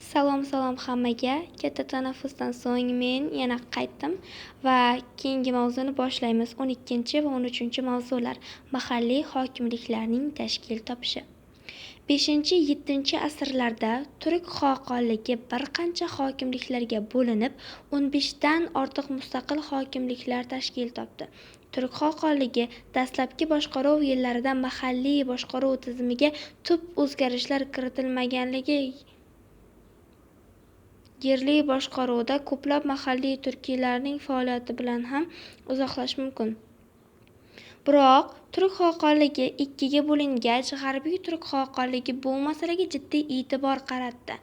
Salom, salom hammaga. Katta tanaffusdan so'ng men yana qaytdim va keyingi mavzuni boshlaymiz. 12 va 13 mavzular: mahalliy hokimliklarning tashkil topishi. 5-7 asrlarda Turk xoqonligi bir qancha hokimliklarga bo'linib, 15 dan ortiq mustaqil hokimliklar tashkil topdi. Turk xoqonligi dastlabki boshqaruv yillarida mahalliy boshqaruv tizimiga tub o'zgarishlar kiritilmaganligi yerli boshqaruvda ko'plab mahalliy turkiylarning faoliyati bilan ham izohlash mumkin. Biroq Turk xoqonligi ikkiga bo'lingach, G'arbiy Turk xoqonligi bu masalaga jiddiy e'tibor qaratdi.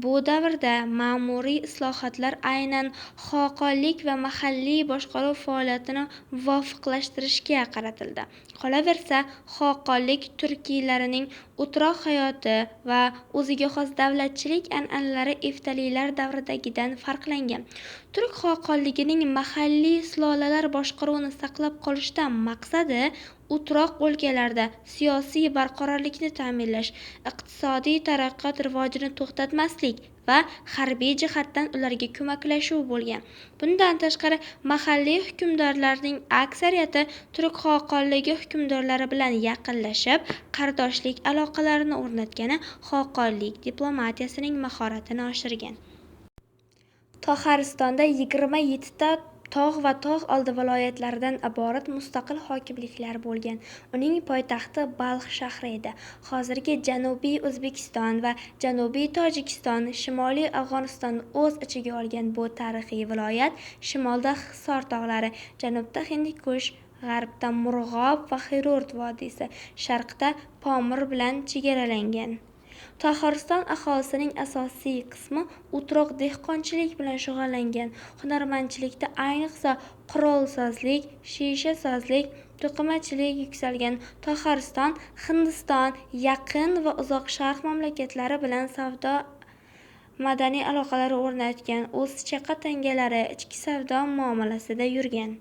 Bu davrda ma'muriy islohotlar aynan xoqonlik va mahalliy boshqaruv faoliyatini muvofiqlashtirishga qaratildi. Qolaversa, xoqonlik turkiylarining o'troq hayoti va o'ziga xos davlatchilik an'analari eftalilar davridagidan farqlangan. Turk xoqonligining mahalliy sulolalar boshqaruvini saqlab qolishdan maqsadi o'troq o'lkalarda siyosiy barqarorlikni ta'minlash, iqtisodiy taraqqiyot rivojini to'xtatmaslik va harbiy jihatdan ularga ko'maklashuv bo'lgan. Bundan tashqari, mahalliy hukmdorlarning aksariyati Turk xoqonligi hukmdorlari bilan yaqinlashib, qardoshlik aloqalarini o'rnatgani xoqonlik diplomatiyasining mahoratini oshirgan. Toxaristonda 27 ta tog' va tog' oldi viloyatlaridan iborat mustaqil hokimliklar bo'lgan. Uning poytaxti Balx shahri edi. Hozirgi Janubiy O'zbekiston va Janubiy Tojikiston, Shimoliy Afg'onistonni o'z ichiga olgan bu tarixiy viloyat shimolda Hisor tog'lari, janubda Hindikush, g'arbda Murg'ob va Xirurt vodiysi, sharqda Pomir bilan chegaralangan. Toxariston aholisining asosiy qismi o'troq dehqonchilik bilan shug'ullangan. Hunarmandchilikda ayniqsa qurolsozlik, shishasozlik, to'qimachilik yuksalgan. Toxariston Hindiston, Yaqin va Uzoq Sharq mamlakatlari bilan savdo madaniy aloqalar o'rnatgan, o'z chaqa tangalari ichki savdo muomalasida yurgan.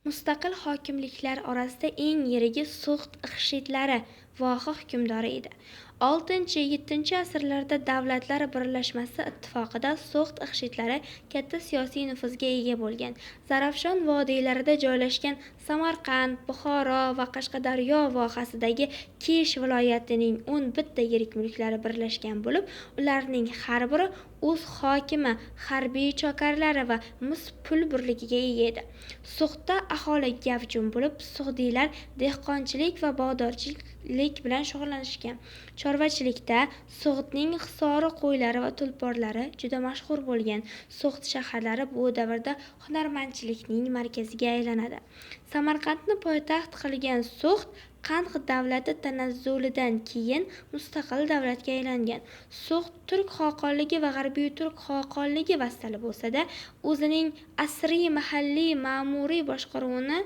Mustaqil hokimliklar orasida eng yirigi So'g'd ixshidlari voha hukmdori edi. 6-7 asrlarda davlatlar birlashmasi ittifoqida So'g'd ixshidlari katta siyosiy nufuzga ega bo'lgan. Zarafshon vodiylarida joylashgan Samarqand, Buxoro va Qashqadaryo vohasidagi Kesh viloyatining 11 yirik mulklari birlashgan bo'lib, ularning har biri o'z hokimi, harbiy chokarlari va mis pul birligiga ega edi. So'g'dda aholi gavjum bo'lib, so'g'diylar dehqonchilik va bog'dorchilik bilan shug'ullanishgan. Chorvachilikda So'g'dning hisori qo'ylari va tulporlari juda mashhur bo'lgan. So'g'd shaharlari bu davrda hunarmandchilikning markaziga aylanadi. Samarqandni poytaxt qilgan So'g'd Qanx davlati tanazzulidan keyin mustaqil davlatga aylangan. So'g'd Turk xoqonligi va G'arbiy Turk xoqonligi vassali bo'lsa-da, o'zining asriy mahalliy ma'muriy boshqaruvini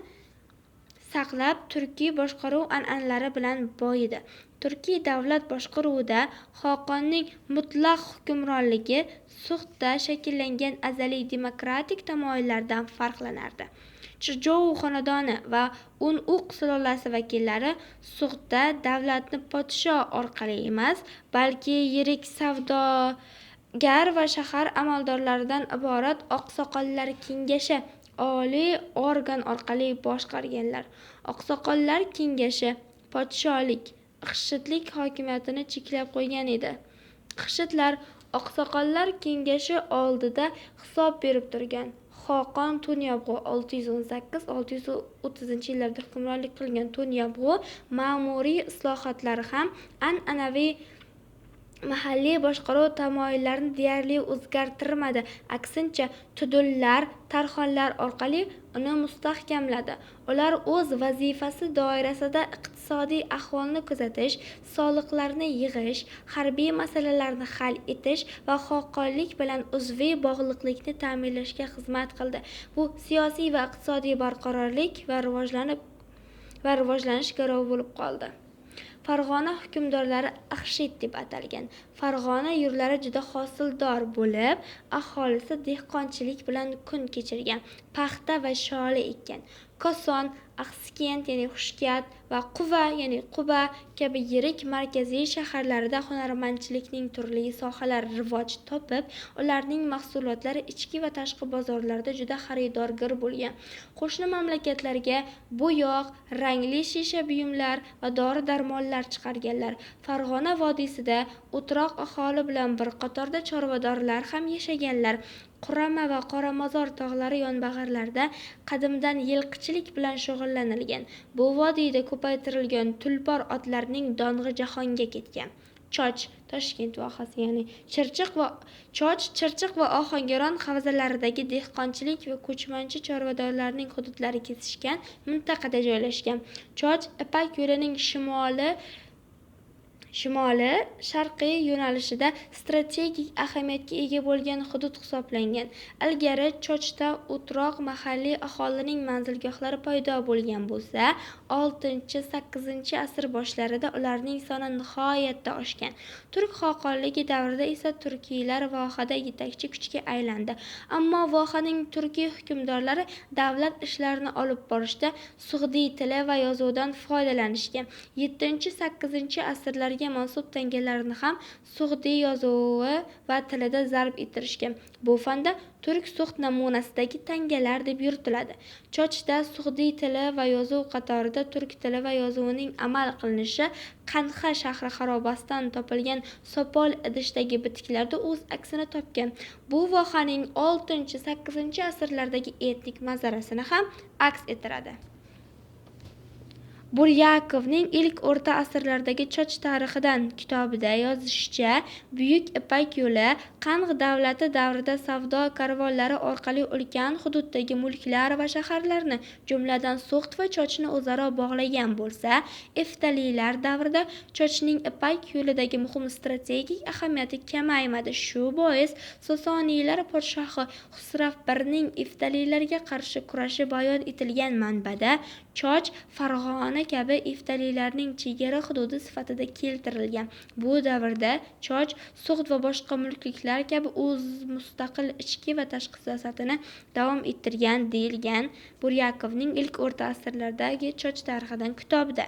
saqlab, turkiy boshqaruv an'analari bilan boyidi. Turkiy davlat boshqaruvida xoqonning mutlaq hukmronligi So'g'dda shakllangan azaliy demokratik tamoyillardan farqlanardi. Chjou xonadoni va Un-Uq sulolasi vakillari So'g'dda davlatni podsho orqali emas, balki yirik savdogar va shahar amaldorlaridan iborat oqsoqollar kengashi oliy organ orqali boshqarganlar. Oqsoqollar kengashi podsholik, ixshidlik hokimiyatini cheklab qo'ygan edi. Ixshidlar oqsoqollar kengashi oldida hisob berib turgan. Xoqon To'nyabg'u 618-630 yillarda hukmronlik qilgan To'nyabg'u ma'muriy islohotlari ham an'anaviy mahalliy boshqaruv tamoyillarini deyarli o'zgartirmadi, aksincha tudullar, tarxonlar orqali uni mustahkamladi. Ular o'z vazifasi doirasida iqtisodiy ahvolni kuzatish, soliqlarni yig'ish, harbiy masalalarni hal etish va xoqonlik bilan uzviy bog'liqlikni ta'minlashga xizmat qildi. Bu siyosiy va iqtisodiy barqarorlik va rivojlanish garovi bo'lib qoldi. Farg'ona hukmdorlari Ixshid deb atalgan. Farg'ona yerlari juda hosildor bo'lib, aholisi dehqonchilik bilan kun kechirgan, paxta va sholi ekkan. Koson, Axsikent ya'ni Xushkat va Quva ya'ni Quba kabi yirik markaziy shaharlarida hunarmandchilikning turli sohalari rivoj topib, ularning mahsulotlari ichki va tashqi bozorlarda juda xaridorgir bo'lgan. Qo'shni mamlakatlarga bo'yoq, rangli shisha buyumlar va dori-darmonlar chiqarganlar. Farg'ona vodiysida o'troq aholi bilan bir qatorda chorvadorlar ham yashaganlar. Qurama va Qoramozor tog'lari yonbag'irlarida qadimdan yilqichilik bilan shug'ullanilgan. Bu vodiyda ko'paytirilgan tulpor otlarning dong'i jahonga ketgan. Choch, Toshkent vohasi, ya'ni Chirchiq va Choch, Chirchiq va Ohangaron havzalaridagi dehqonchilik va ko'chmanchi chorvadorlarning hududlari kesishgan mintaqada joylashgan. Choch Ipak yo'lining shimoli sharqiy yo'nalishida strategik ahamiyatga ega bo'lgan hudud hisoblangan. Ilgari Chochda o'troq mahalliy aholining manzilgohlari paydo bo'lgan bo'lsa, 6-8 asr boshlarida ularning soni nihoyatda oshgan. Turk xoqonligi davrida esa turkiylar vohada yetakchi kuchga aylandi. Ammo vohaning turkiy hukmdorlari davlat ishlarini olib borishda sug'diy tili va yozuvidan foydalanishgan. 7-8 asrlarga mansub tangalarni ham sug'diy yozuvi va tilida zarb ettirishgan. Bu fanda turk sug'd namunasidagi tangalar deb yuritiladi. Chochda sug'diy tili va yozuv qatorida turk tili va yozuvining amal qilinishi Qanxa shahri xarobasidan topilgan sopol idishdagi bitiklarda o'z aksini topgan. Bu vohaning 6-8 asrlardagi etnik manzarasini ham aks ettiradi. Buryakovning ilk o'rta asrlardagi Choch tarixidan kitobida yozishicha, Buyuk Ipak yo'li Qang davlati davrida savdo karvonlari orqali ulkan hududdagi mulklar va shaharlarni, jumladan So'g'd va Chochni o'zaro bog'lagan bo'lsa, Eftaliylar davrida Chochning Ipak yo'lidagi muhim strategik ahamiyati kamaymadi. Shu bois Sosoniylar podshohi Xusrav I-ning Eftaliylarga qarshi kurashi bayon etilgan manbada Choch Farg'ona kabi eftaliylarning chegara hududi sifatida keltirilgan. Bu davrda Choch, So'g'd va boshqa mulkliklar kabi o'z mustaqil ichki va tashqi siyosatini davom ettirgan deyilgan Buryakovning ilk o'rta asrlardagi Choch tarixidan kitobida.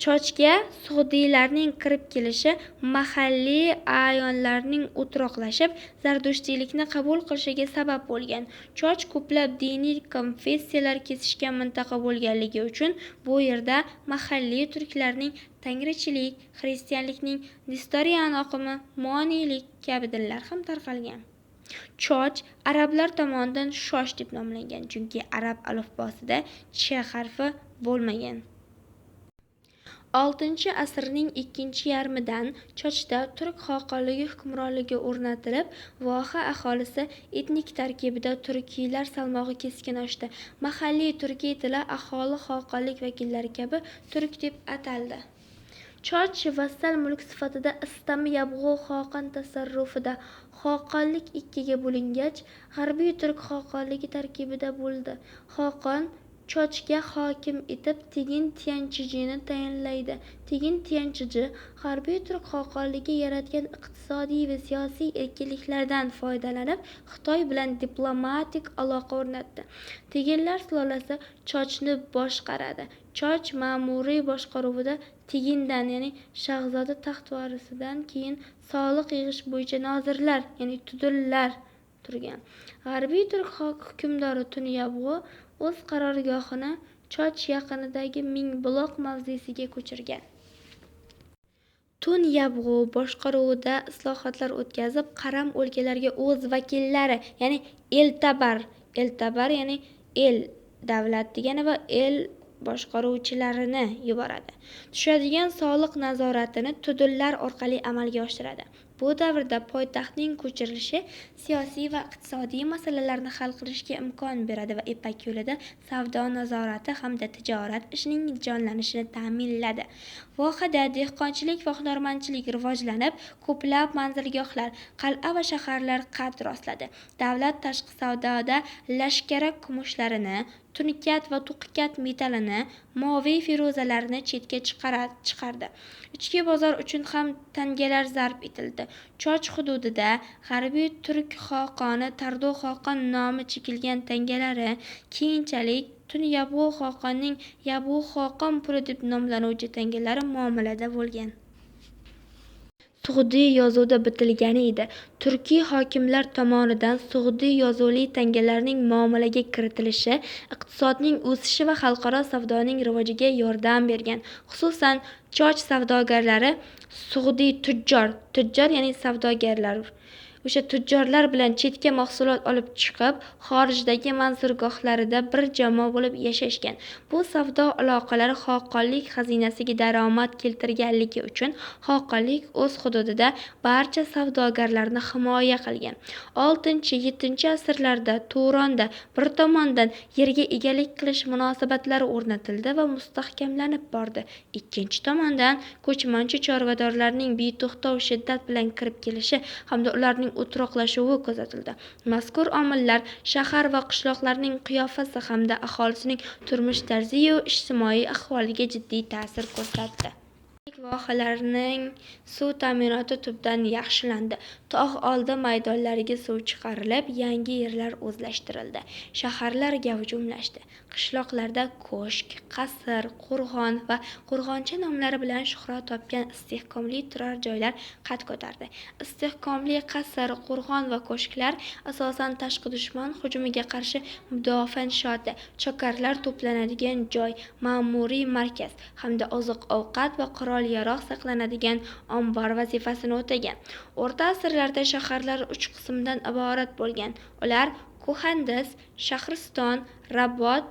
Chochga sug'diylarning kirib kelishi mahalliy a'yonlarning o'troqlashib, zardushtiylikni qabul qilishiga sabab bo'lgan. Choch ko'plab diniy konfessiyalar kesishgan mintaqa bo'lganligi uchun bu yerda mahalliy turklarning tangrichilik, xristianlikning nestorian oqimi, moniylik kabi dinlar ham tarqalgan. Choch arablar tomonidan Shosh deb nomlangan, chunki arab alifbosida ch harfi bo'lmagan. 6 asrning ikkinchi yarmidan Chochda turk xoqonligi hukmronligi o'rnatilib, voha aholisi etnik tarkibida turkiylar salmog'i keskin oshdi. Mahalliy turkiy tili aholi xoqonlik vakillari kabi turk deb ataldi. Choch vassal mulk sifatida Istami Yabg'u xoqon tasarrufida. Xoqonlik ikkiga bo'lingach, G'arbiy turk xoqonligi tarkibida bo'ldi. Xoqon Chochga hokim etib Tegin Tyanchijini tayinlaydi. Tegin Tyanchiji G'arbiy turk xoqonligi yaratgan iqtisodiy va siyosiy erkinliklardan foydalanib, Xitoy bilan diplomatik aloqa o'rnatdi. Teginlar sulolasi Chochni boshqaradi. Choch ma'muriy boshqaruvida Tegindan, ya'ni shahzoda taxt vorisidan keyin soliq yig'ish bo'yicha nozirlar, ya'ni tudillar turgan. G'arbiy turk hukmdori Tun Yabg'u o'z qarorgohini Choch yaqinidagi Mingbuloq mavzesiga ko'chirgan. Tun Yabg'u boshqaruvida islohotlar o'tkazib, qaram o'lkalarga o'z vakillari, ya'ni Eltabar, Eltabar ya'ni el davlat degani va el boshqaruvchilarini yuboradi. Tushadigan soliq nazoratini tudillar orqali amalga oshiradi. Bu davrda poytaxtning ko'chirilishi siyosiy va iqtisodiy masalalarni hal qilishga imkon beradi va Ipak yo'lida savdo nazorati hamda tijorat ishining jonlanishini ta'minladi. Vohada dehqonchilik va hunarmandchilik rivojlanib, ko'plab manzilgohlar, qal'a va shaharlar qad rostladi. Davlat tashqi savdoda lashkara kumushlarini, tunikat va tuqikat metallini, moviy feruzalarni chetga chiqardi. Ichki bozor uchun ham tangalar zarb etildi. Choch hududida g'arbiy turk xoqoni Tardu xoqon nomi chekilgan tangalari, keyinchalik Tun Yabg'u xoqonning Yabg'u xoqon puli deb nomlanuvchi tangalari muomalada bo'lgan. Sug'diy yozuvda bitilgani edi. Turkiy hokimlar tomonidan sug'diy yozuvli tangalarning muomalaga kiritilishi iqtisodning o'sishi va xalqaro savdoning rivojiga yordam bergan. Xususan, Choch savdogarlari sug'diy tujjor, tujjor ya'ni savdogarlar, o'sha tujjorlar bilan chetga mahsulot olib chiqib, xorijdagi manzurgohlarida bir jamoa bo'lib yashashgan. Bu savdo aloqalari xoqonlik xazinasiga daromad keltirganligi uchun xoqonlik o'z hududida barcha savdogarlarni himoya qilgan. 6-7 asrlarda Turonda bir tomondan yerga egalik qilish munosabatlari o'rnatildi va mustahkamlanib bordi. Ikkinchi tomondan ko'chmanchi chorvadorlarning beto'xtov shiddat bilan kirib kelishi hamda ularning o'troqlashuvi kuzatildi. Mazkur omillar shahar va qishloqlarning qiyofasi hamda aholisining turmush tarzi-yu ijtimoiy ahvoliga jiddiy ta'sir ko'rsatdi. Vohalarning suv ta'minoti tubdan yaxshilandi. Tog' oldi maydonlariga suv chiqarilib, yangi yerlar o'zlashtirildi. Shaharlar gavjumlashdi. Qishloqlarda ko'shk, qasr, qo'rg'on va qo'rg'oncha nomlari bilan shuhrat topgan istehkomli turar joylar qad ko'tardi. Istehkomli qasr, qo'rg'on va ko'shklar asosan tashqi dushman hujumiga qarshi mudofaa inshooti, chokarlar to'planadigan joy, ma'muriy markaz hamda oziq-ovqat va qurol-yarog' saqlanadigan ombor vazifasini o'tagan. O'rta asrlarda shaharlar 3 qismdan iborat bo'lgan. Ular Kuhandis, Shahriston, Rabot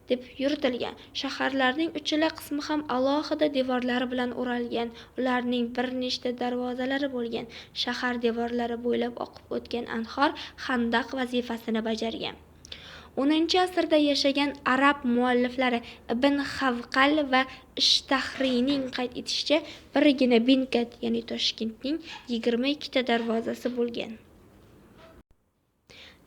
deb yuritilgan. Shaharlarning uchala qismi ham alohida devorlari bilan o'ralgan. Ularning bir nechta darvozalari bo'lgan. Shahar devorlari bo'ylab oqib o'tgan anhor xandaq vazifasini bajargan. 10-asrda yashagan arab mualliflari Ibn Xavqal va Ishtahriyning qayd etishicha, birgina Binkat, ya'ni Toshkentning 22 ta darvozasi bo'lgan.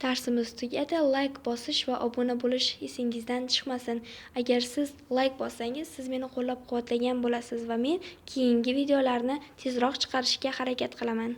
Darsimiz tugadi. Like bosish va obuna bo'lish esingizdan chiqmasin. Agar siz like bossangiz, siz meni qo'llab-quvvatlagan bo'lasiz va men keyingi videolarni tezroq chiqarishga harakat qilaman.